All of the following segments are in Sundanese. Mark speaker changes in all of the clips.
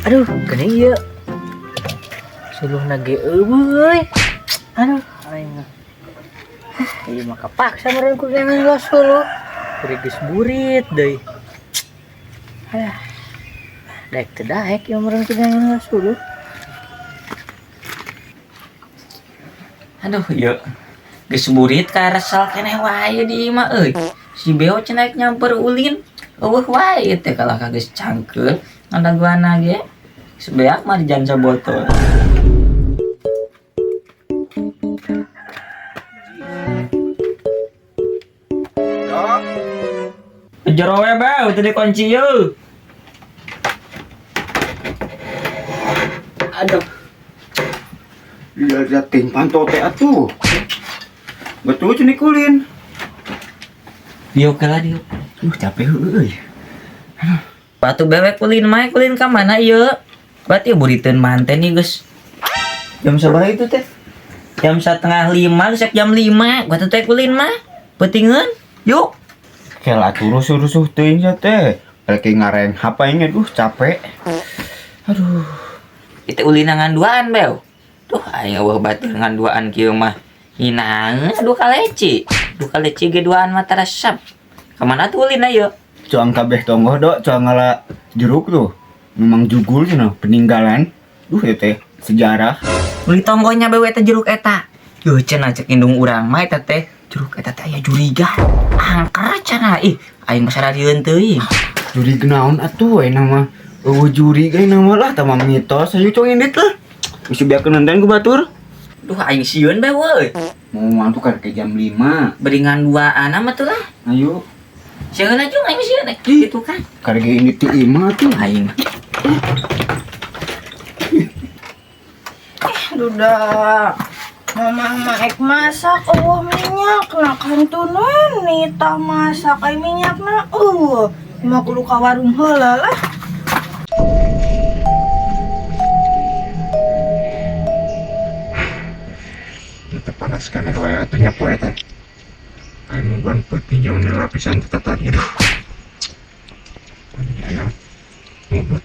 Speaker 1: Aduh, gini ieu. Suluhna ge eueuh euy. Aduh, aing mah. Ieu mah kapaksa meureun ku jangan lo suluh. Bari geus burit deui. Alah. Daek teu daek ieu meureun ku jangan lo suluh.
Speaker 2: Aduh, ieu geus burit karesel keneh wae di imah euy. Si Beo cenah rek nyamper ulin. Eueuh wae teh kalah ka geus cangkeul ngadaguana ge. Geus beak mah di jansa botol. Jero we Beo teu dikunci yeuh.
Speaker 1: Aduh,
Speaker 3: Iya, ting panto teh atuh. Betul cenah kulin.
Speaker 2: Diuk heula diuk.
Speaker 3: Capek heueuh euy.
Speaker 2: Batu bewek ulin mah ulin ka mana ieu? Berarti buriteun manten nih geus.
Speaker 3: Jam sabaraha itu teh?
Speaker 2: Jam 4.30 geus jam 5. Gua teh ulin mah. Peutingeun. Yuk.
Speaker 3: Kel atuh rusuh-rusuh teuing sia teh. Lagi ngareng HP nya duh capek. Aduh.
Speaker 2: Itu ulin ngan duaan beo. Duh aing eueuh batur ngan duaan kieu mah. Hinaeun dua kaleci. Dua kaleci ge duaan mah teresep. Kamana tuh ulin ayo?
Speaker 3: Cuang kabeh tonggoh dok, cuang ngala jeruk tuh. Memang jugul cenah peninggalan. Duh ieu teh sejarah.
Speaker 2: Beli tonggohnya bewe eta jeruk eta. Yuh cenah cek indung urang mah eta teh. Jeruk eta teh aya juriga. Angker cenah ih aing mah sararieun teuing.
Speaker 3: Jurig naon atuh we nama. Eueuh jurig euy nama lah tah mah mitos hayu cong indit lah. Geus biakeun nenten ku batur.
Speaker 2: Duh aing sieun be weuy.
Speaker 3: Mau mantu kan ke jam 5.
Speaker 2: Beri ngan duaan mah tuh lah.
Speaker 3: Ayo.
Speaker 2: Sieun aja aing sieun gitu kan.
Speaker 3: Karege ini ti imah tuh.
Speaker 2: Aing.
Speaker 4: Duda. Mama mah ek masak eueuh minyak na kantunan nita masak ai minyakna eueuh. Mah kudu ka warung heula lah.
Speaker 5: Kita panaskan wae atuh nya poe teh. Anu ban peuting jauh ni lapisan teh tadi aduh. Ini ayam ngubut.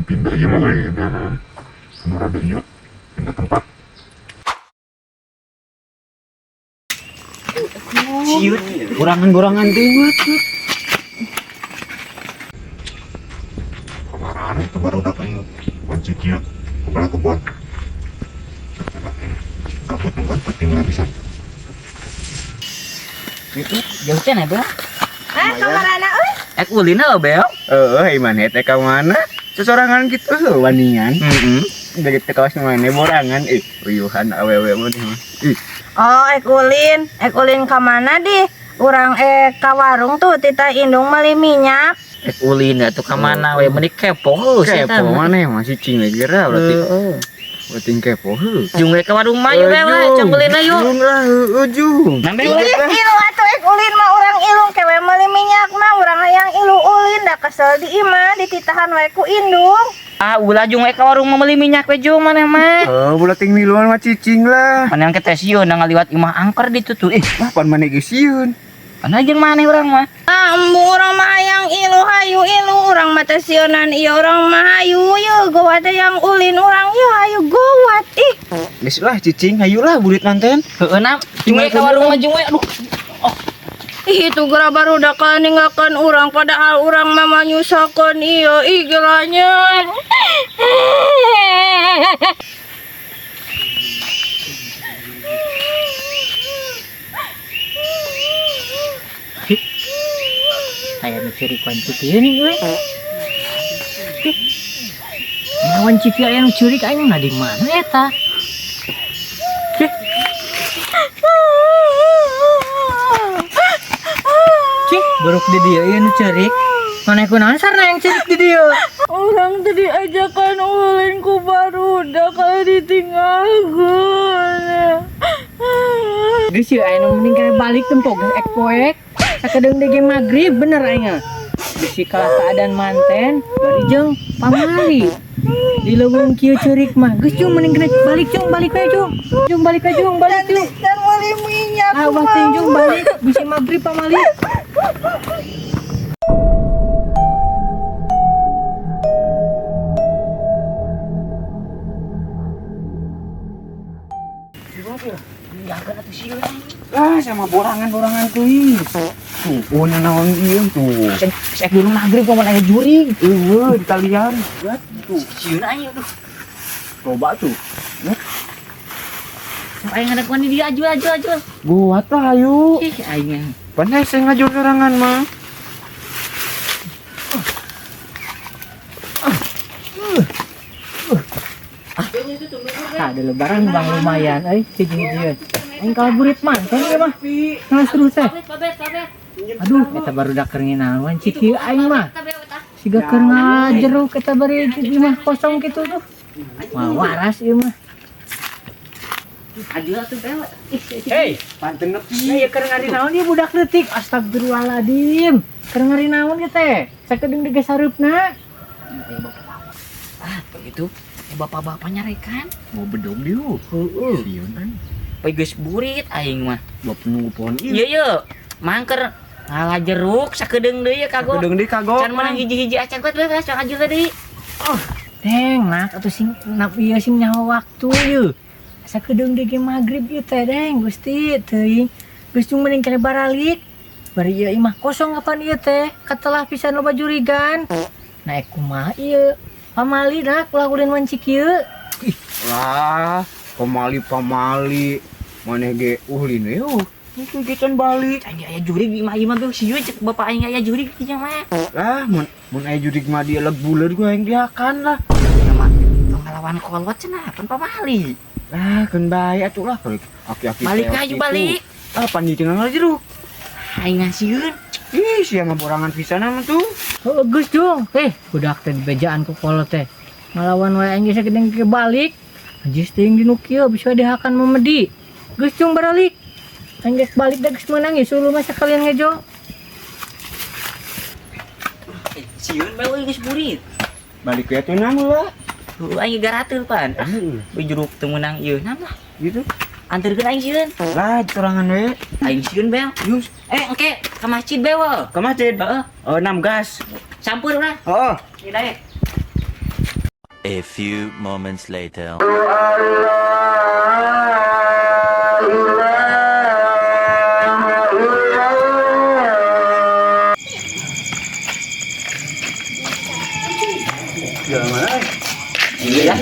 Speaker 5: Pindah ieu mah euy, anu rada ieu pindah tempat.
Speaker 2: Ciut.
Speaker 3: Kurangan-kurangan teuing atuh.
Speaker 5: Kemarin itu baru datang kunci kieu kepala kebon. Kabut nungguan penting lapisan.
Speaker 2: Itu jauh cenah beo.
Speaker 4: Ah, kamarana euy?
Speaker 2: Ek ulin lo beo.
Speaker 3: Heeh, imane teh ka mana? Sesorangan gitu heuh wanian.
Speaker 2: Heeh.
Speaker 3: Dari teh kawas mana borangan ih, uyuhan awewe mah nih. Ih,
Speaker 4: Oh, ek ulin ka mana di? Urang ka warung tuh tita indung meuli minyak.
Speaker 2: Ek ulin atuh ka mana we meuni kepo heuh sia teh.
Speaker 3: kepo maneh masih cing lagi geura berarti.
Speaker 2: Heeh.
Speaker 3: Berarti kepo heuh.
Speaker 2: Jung we ka warung mah yuk we, cang ulin ayo.
Speaker 3: Jung lah heueuh jung.
Speaker 2: Nambe ulin.
Speaker 4: Ilu atuh ek ulin mah urang ilung kewe meuli minyak mah urang hayang ilu ulin da kesel di imah dititahan we ku indung.
Speaker 2: Ah ulah jung we ka warung mah meuli minyak we jung maneh mah.
Speaker 3: Heuh, ulah ting miluan mah cicing lah.
Speaker 2: Maneh ke teh sieun ngaliwat imah angker ditu tuh. Ih,
Speaker 3: Wah, pan maneh geus sieun.
Speaker 2: mana jeung maneh urang mah.
Speaker 4: Ah, embung urang mah hayang ilu hayu ilu urang mah teh sieunan ieu urang mah hayu yeuh gowat teh yang ulin urang yeuh hayu gowat ih.
Speaker 3: Geus lah cicing hayu lah burit nanten.
Speaker 2: Heueuh na, jung we ka warung mah jung we. Aduh. Oh,
Speaker 4: Ih itu geura baru da ninggalkeun urang padahal urang mah manyusakeun ieu ih geranya.
Speaker 1: Aya nu ceurik wanci kieu nih euy. Ih, wanci kieu aya nu ceurik aing mah di mana eta? Ih. Cih, buruk di dieu ieu nu ceurik. Maneh kunaon sarna yang ceurik di dieu?
Speaker 4: Urang tadi ajakan ulin ku barudak kalau ditinggalkeun.
Speaker 1: Geus ieu aya nu mending kene balik tempo geus ek poek. Sakedeung deui ge magrib bener aing mah. Bisi kalah keadaan manten bari jeung pamali. Di leuweung kieu ceurik mah. Geus Cung mending kena balik Cung, balik we Cung. Cung balik we Cung, balik Cung.
Speaker 4: Dan meuli minyak.
Speaker 1: Ah, wah teuing Cung balik bisi magrib pamali.
Speaker 3: Ah, sama borangan-borangan teuing. Tuh, oh nanaon ieu tuh.
Speaker 2: Sek dulu maghrib ngomong aya jurig.
Speaker 3: Eueuh di talian. Lihat tuh.
Speaker 2: Sieun aing aduh.
Speaker 3: Coba tuh.
Speaker 2: Sok aing ngadakuan di dia aju aju aju.
Speaker 3: Buat lah ayo.
Speaker 2: Ih aing.
Speaker 3: Pandai saya ngajur sorangan mah.
Speaker 1: Ah, ada lebaran bang lumayan euy hiji-hijieun. Aing kalah burit manten ieu mah. Nah, seru teh. Aduh, eta barudak keur nginawan cik ieu aing mah. Siga keur ngajeruk eta bari di mah kosong kitu tuh. Wah, waras ieu mah.
Speaker 2: Aju atuh beo.
Speaker 1: Hei,
Speaker 3: Panten nepi.
Speaker 1: nah, ya keur ngari naon ieu budak leutik. Astagfirullahaladzim. Keur ngari naon ieu teh? Sakedeung deui ge sareupna.
Speaker 2: Ah, begitu. Bapak-bapak nyarekan.
Speaker 3: Mau bedog dieu.
Speaker 2: Heeh.
Speaker 3: Sieun aing.
Speaker 2: Poe geus burit aing mah.
Speaker 3: Bawa penunggu pohon ieu.
Speaker 2: Ieu ye, mangker ngalah jeruk sakedeung deui ya kagok.
Speaker 3: Sakedeung deui kagok.
Speaker 2: Can menang hiji-hiji acan kuat bebas sok aju deui.
Speaker 1: Deng, nak atuh sing nap ieu sing nyaho waktu ieu. Sakedeung deui ge magrib ieu teh, Deng. Gusti teuing. Geus cung mending kene baralik. Bari ieu imah kosong kapan ieu teh? Katelah pisan loba jurigan. Nah, kumaha ieu? Pamali nak ulah ulin wanci kieu.
Speaker 3: Lah, pamali-pamali. Maneh ge ulin we oh. Itu ge can balik.
Speaker 2: Aing aya jurig di imah ieu mah geus sieun cek bapak aing aya jurig di dinya mah.
Speaker 3: Lah, mun aya jurig mah dia leg buleud gua aing diakan lah.
Speaker 2: Ya mah tong ngalawan kolot cenah pan pamali.
Speaker 3: Lah, keun bae atuh lah kalau aki-aki
Speaker 2: Balik
Speaker 3: teh
Speaker 2: aja
Speaker 3: gitu.
Speaker 2: balik.
Speaker 3: Ah, pan dieu cenah jeruk.
Speaker 2: Aing ngasieun.
Speaker 3: Ih, sia mah borangan pisan mah tuh.
Speaker 1: Heuh geus cung. Budak teh dibejaan ku kolot teh. Ngalawan wae aing geus sakedeung ge balik. Najis teuing di nu kieu bisa dihakan memedi. Geus cung baralik. Aing geus balik da geus meunang ieu suluh mah sakalian ngejo.
Speaker 2: Sieun bae euy geus burit.
Speaker 3: Balik we atuh nang lah.
Speaker 2: Heuh aing garateul pan.
Speaker 3: Heeh.
Speaker 2: Euy jeruk teu meunang ieu nam lah.
Speaker 3: Gitu.
Speaker 2: Anterkeun aing sieun.
Speaker 3: Lah, sorangan we.
Speaker 2: Aing sieun bel.
Speaker 3: Yus,
Speaker 2: Engke ka masjid beo.
Speaker 3: ke masjid.
Speaker 2: Heeh.
Speaker 3: Oh, 6 gas.
Speaker 2: Sampur urang.
Speaker 3: Oh.
Speaker 2: Ieu daek.
Speaker 6: A few moments later.
Speaker 3: Jalan mana?
Speaker 2: Iya.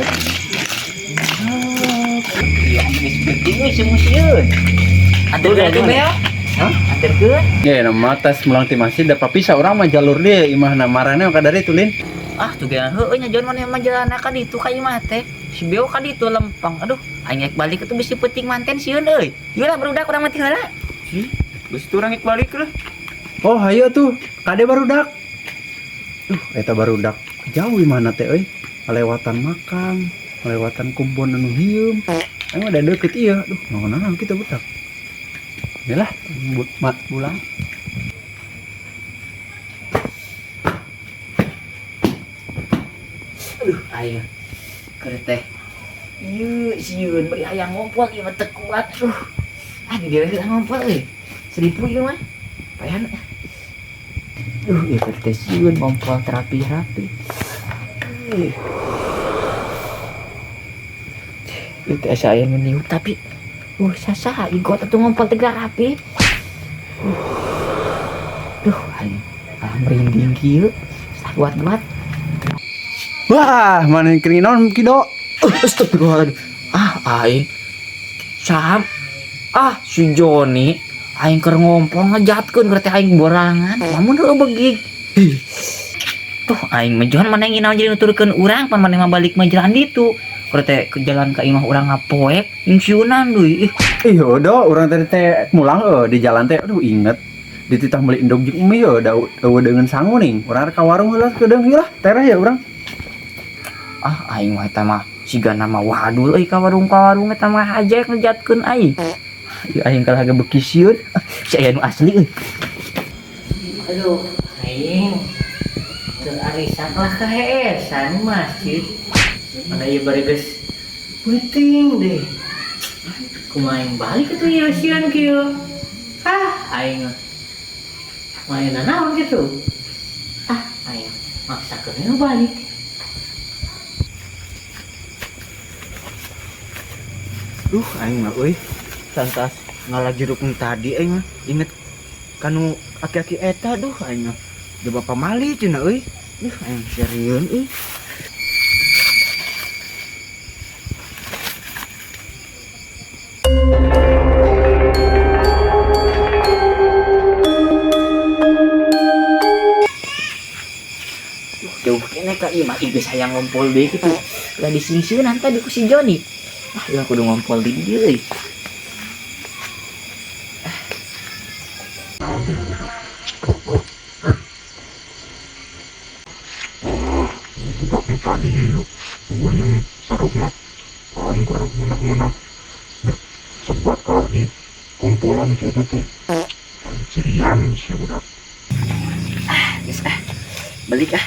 Speaker 2: Iya, geus penting euy semua sieun. Anterkeun atuh beo.
Speaker 3: Hah?
Speaker 2: Anterkeun.
Speaker 7: Ya, nama tas mulang ti masjid da papisah urang mah jalur dia imahna marane ka dari tulin.
Speaker 2: Ah, tuh ge heueuh nya jalan maneh mah jalan ka ditu ka imah teh. Si beo ka ditu lempeng. Aduh, aing rek balik atuh bisi peuting manten sieun euy. Ieu lah barudak urang mah teh heula.
Speaker 3: Si, geus turang ik balik lah.
Speaker 7: Oh, hayo tuh, kade barudak. Duh, eta barudak jauh imahna teh euy. Lewatan makam, lewatan kebon anu hieum. Aing mah da deukeut ieu. Duh, naon-naon kitu budak. Yalah, mat pulang.
Speaker 2: Aduh, aing keur teh. Ieu sieun bari hayang ngompol ieu mah teu kuat. Aduh. Ah, di dieu heula ngompol euy. Seribu ieu mah. Payan. Duh, ieu keur teh sieun ngompol terapi-rapi. Ih. Ieu teh asa aya nu niup tapi sasaha igot atuh ngompol teh rapi. Duh, aing ah merinding kieu. Kuat-kuat.
Speaker 7: Wah, mana yang kering naon kido?
Speaker 2: Astagfirullahaladzim. Ah, aing. Sam. Ah, si Joni. Aing keur ngompol ngejatkeun keur teh aing borangan. Lamun heueuh begig. Tuh aing mah Jon maneh nginaon jadi nuturkeun urang pan maneh mah balik mah jalan ditu. Keur teh ke jalan ka imah urang ngapoek, ingsiunan deui. Ih,
Speaker 7: Ih, udah urang tadi teh mulang di jalan teh aduh inget dititah meuli endog jeung mie da eueuh deungeun sangu ning. Urang rek ka warung heula kedeung heula tereh ya urang.
Speaker 2: Ah, aing mah eta mah siga nama wadul euy ka warung-ka warung eta mah hajek ngejatkeun aing. Ieu aing kalah ge beuki sieun. Si aya nu asli euy.
Speaker 1: Aduh, aing teu arisan lah kaheesan masjid. Mana ieu bari geus peuting deh. Kumaha aing balik atuh ieu sieun kieu. Ah, aing main naon gitu. Ah, aing maksakeun we balik.
Speaker 3: Duh, aing mah euy. Santas ngalah jeruk nu tadi aing mah. Inget kanu aki-aki eta duh aing mah. Da bapa mali cenah euy. Duh, aing serieun euy.
Speaker 2: Jauh keneh ka imah ih geus hayang ngompol deui kitu. Lah disingsieunan tadi ku si Joni. Ah, ieu kudu ngompol di dieu euy.
Speaker 5: Budak nu tadi gua yang sarungna aing kurang menang-menang sebat kalah di kumpulan gitu teh cirian si budak.
Speaker 2: Geus ah. Balik ah.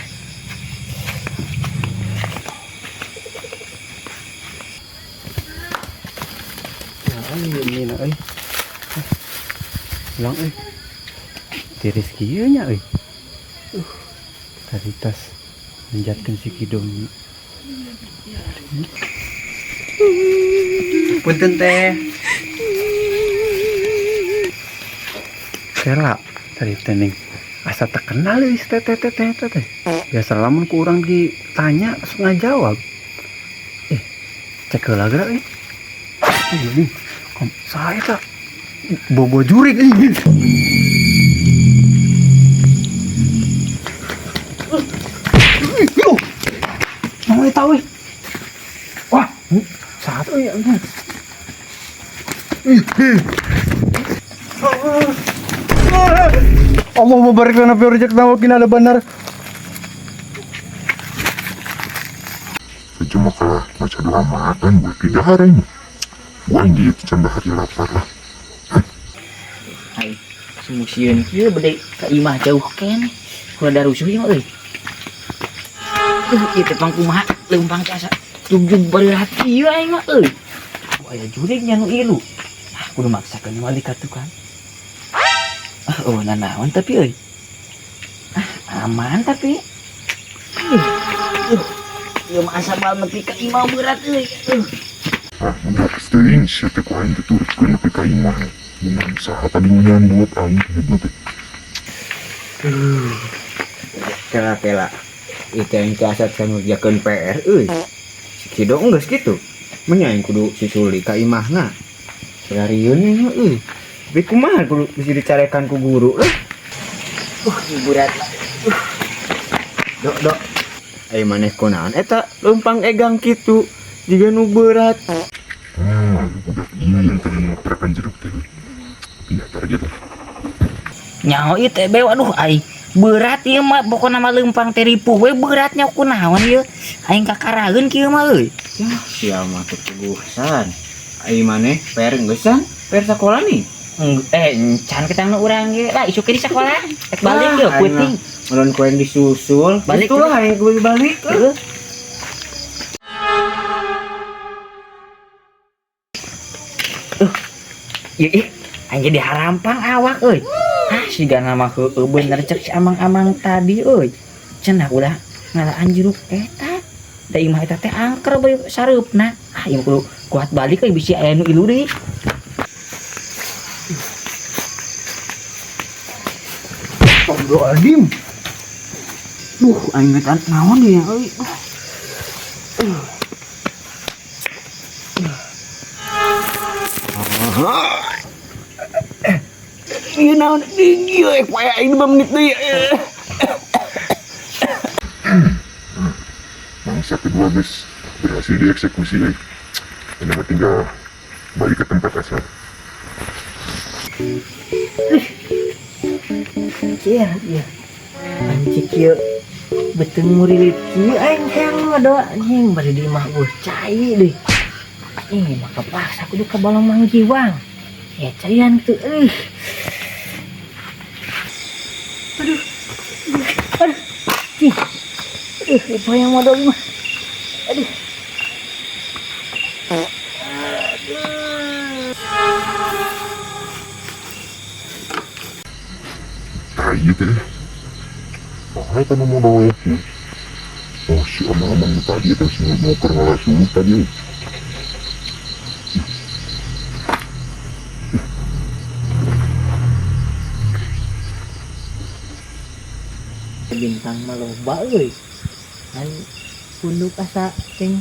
Speaker 7: Ya aing ini na euy. Ulang euy. Tiris kieu nya euy. Tadi tas manjatkeun si Kidong. Punten teh. Kela tadi teh ning asa terkenal euy teh teh teh teh teh. Biasa lamun ku urang ditanya sok ngajawab. Cek heula geura euy. Ih, kom saya tak bobo jurik euy. Mau tahu euy. Wah, satu ya. Allah mubarak lana fi rizqina wa qina adzabannar.
Speaker 5: Cuma kalah maca doa makan buat tidak hari ini. Gua yang gitu canda hari lapar lah.
Speaker 2: Hai, sieun kieu bade ka imah jauh keneh. Kudu rusuh ieu mah euy. Ieu teh pang kumaha leumpang teh asa jugjug berat ieu aing mah euy. Aya jurig nya nu ilu. Ah, kudu maksakeun balik ka tukang. Ah, oh nanaon tapi euy. Ah, aman tapi. Ieu mah asa bal nepi ka imah berat euy.
Speaker 5: Ah, budak teuing sia teh ku aing tuturkeun nepi ka imah. Mun saha tadi nyambut aing hidupna teh.
Speaker 3: Kela-kela. Itu yang kasat saya ngerjakeun PR euy. Si Kidong geus kitu. Mun aing kudu susuli ka imahna. Sarieun nya euy. Tapi kumaha kudu bisa dicarekan ku guru lah.
Speaker 2: Berat.
Speaker 3: Dok, dok. Ai maneh kunaon eta leumpang egang kitu jiga nu berat.
Speaker 5: Budak ieu yang tadi ngoprekan jeruk teh. Pindah target lah.
Speaker 2: Nyaho ieu teh bew aduh ai berat ieu mah pokona mah leumpang teh ripuh we beratnya kunaon ieu. Aing kakaraeun kieu mah euy.
Speaker 3: Ya, sia mah teu pugusan. Ai maneh PR geusan? PR sakola nih.
Speaker 2: Encan ketang urang ge lah isuk di sekolah. Ek balik yeuh peuting.
Speaker 3: Mun ku aing disusul.
Speaker 2: Balik
Speaker 3: itulah aing kudu balik.
Speaker 2: Heeh. Ieu ih aing jadi harampang awak euy. Ah siga nama heueuh bener cek si amang-amang tadi euy. Cenah ulah ngalaan jeruk eta. Da imah eta teh angker bae sareupna. Ah ieu kudu kuat balik euy bisi aya nu ilu deui.
Speaker 7: Astagfirullahaladzim.
Speaker 3: Duh, aing teh naon dia euy. Ieu naon ieu ek poe aing 5 menit deui.
Speaker 5: Mangsa kedua guys berhasil dieksekusi euy. Ini mah tinggal balik ke tempat asal.
Speaker 1: Iya, iya. Anjing kieu beuteung murilit kieu aing hayang ngadoa anjing bari di imah eueuh cai deui. Anjing mah kepaksa kudu ka Balong Mang Jiwang. Ya caian teu euy. Aduh. Ih. Aduh, ibu yang modal mah. Aduh.
Speaker 5: Tah ieu teh. Ah, eta nu modal we. Oh, si amang-amang nu tadi eta si nu keur ngala suluh tadi.
Speaker 1: Bintang mah loba euy. Ngan punduk asa sing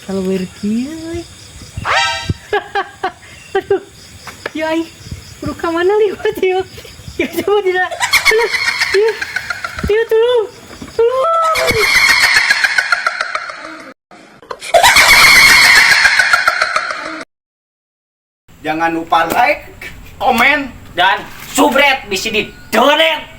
Speaker 1: saluwir kieu euy. Aduh. Ya aing kudu ka mana liwat ieu? Ya coba tidak. Aduh. Ya. Ya tolong. Tolong.
Speaker 7: Jangan lupa like, komen,
Speaker 2: Dan subret bisa di donet.